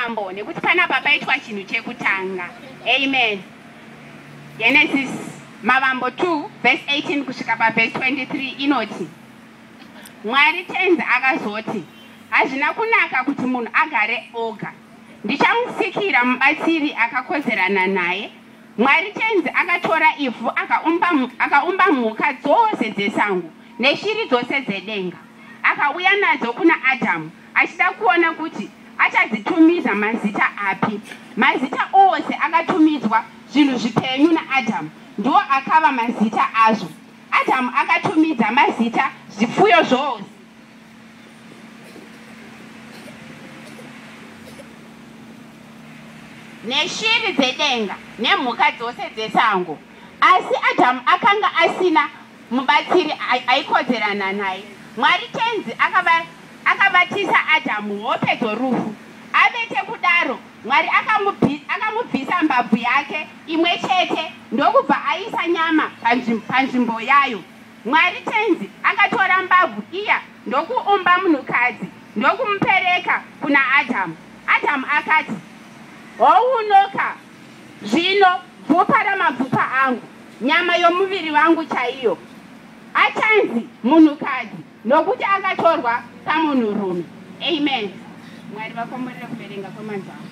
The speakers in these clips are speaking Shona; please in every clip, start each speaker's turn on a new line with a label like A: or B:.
A: mavambo, nekuti panapa paitwa chinhu chekutanga. Amen. Genesis Mavambo 2 verse 18 kusvika paverse 23 inoti, Mwari Tenzi akazoti, Hazvina kunaka kuti munhu agare oga. Ndichamusikira mubatsiri akakodzerana naye. Mwari Tenzi akatora ivhu akaumba mhuka dzose dzesango neshiri dzose dzedenga. Akauya nadzo kuna Adhamu achida kuona kuti achadzitumidza mazita api. Mazita ose akatumidzwa zvinhu zvipenyu naAdhamu ndiwo akava mazita azvo. Adhamu akatumidza mazita zvipfuyo zvose. Neshiri dzedenga nemhuka dzose dzesango. Asi Adhamu akanga asina mubatsiri aikodzerana naye. Mwari Tenzi akavatisa Adhamu hope dzorufu. Avete kudaro, Mwari akamubvisa mbabvu yake imwe chete ndokubva aisa nyama panzvimbo yayo. Mwari Tenzi akatora mbabvu iya ndokuumba munhukadzi ndokumupereka kuna Adhamu. Adhamu akati, Hounoka zvino bvupa ramabvupa angu, nyama yomuviri wangu chaiyo. Achanzi munhukadzi nokuti akatorwa pamunhurume. Amen. Mwari vakomborere kuverenga kwemanzwi avo.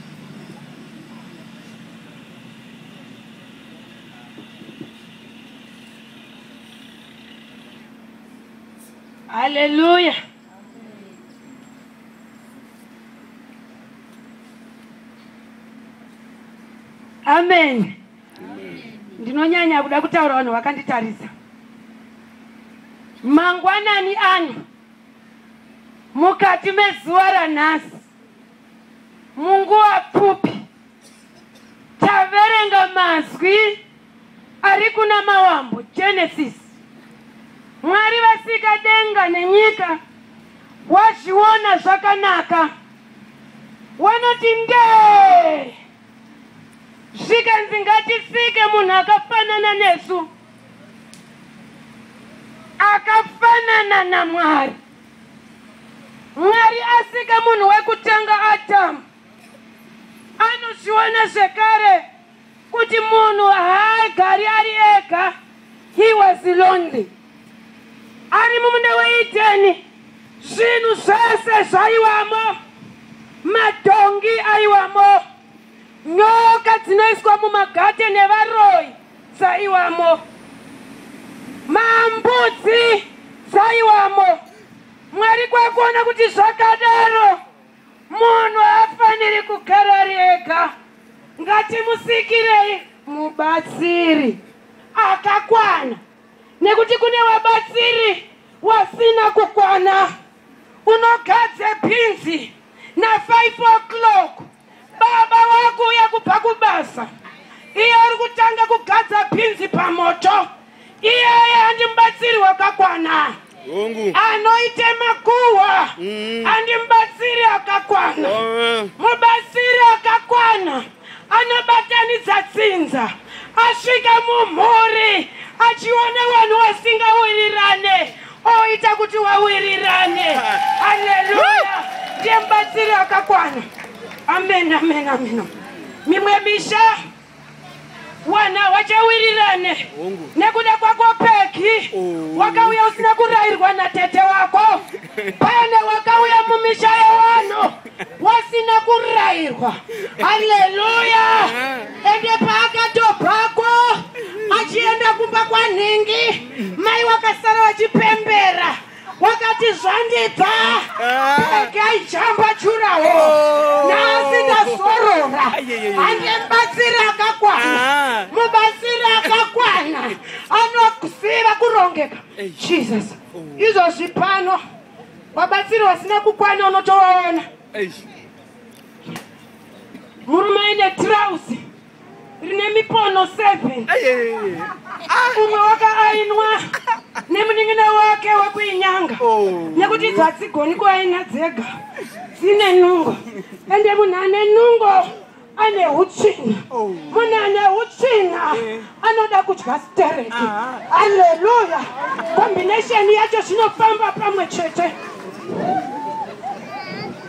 B: Haleluya. Amen. Ndinonyanya kuda kutaura vanhu vakanditarisa. Mangwanani ano mukati mezuva ranhasi munguva pfupi taverenga mazwi ari kuna Mawambo, Genesis. Mwari vasika denga nenyika, wazviona zvakanaka, wanoti ndee. Zvikanzi ngatisike munhu akafanana nesu, akafanana naMwari. Mwari asika munhu wekutanga Adamu, anozviona zvekare kuti munhu haagari ari ega. He was lonely. Ari mumunda weEdeni, zvinhu zvese zvaiwamo, madhongi aiwamo, nyoka dzinoiswa mumagate nevaroyi dzaiwamo, mambudzi dzaiwamo. Mwari kwakuona kuti zvakadaro munhu haafaniri kugara ari ega, ngatimusikirei mubatsiri akakwana, nekuti kune wabatsiri wasina kukwana. Unogadze bhinzi na 5 o'clock, baba wakuuya kubva kubasa, iye uri kutanga kugadza bhinzi pamoto, iyeye handi mubatsiri wakakwana. Anoite makuhwa handi mubatsiri akakwana. Mubatsiri akakwana anobatanidza tsinza, asvika mumhuri achiona vanhu vasingawirirane, oita kuti wawirirane. Haleluya, ndiye mubatsiri akakwana. Amen, amen, amen. Mimwe misha wana wachawirirane nekuda kwako Peki, wakauya usina kurayirwa natete wako. Pane wakauya mumisha yevanhu wasina kurayirwa. Haleluya. Ende paakatobvako achienda kumba kwanhingi, mai wakasara vachipembera, wakati zvandibva, Peki aichamba churawo, nhasi ndazorora. Hande mubatsiri akakwana. Mubatsiri akakwana anoziva kurongeka. Jesus, izvozvi pano wabatsiri wasina kukwana unotovaona. Murume aine trauzi rine mipono 7, umwe wakaainwa nemunin'ina wake wekuinyanga, nekuti idzo hadzigoni kuaina dzega, dzine nungo. Ende munhu ane nungo ane utsvina, munhu ane utsvina anoda kudya stereki. Haleluya, combination yacho zvinofamba pamwe chete.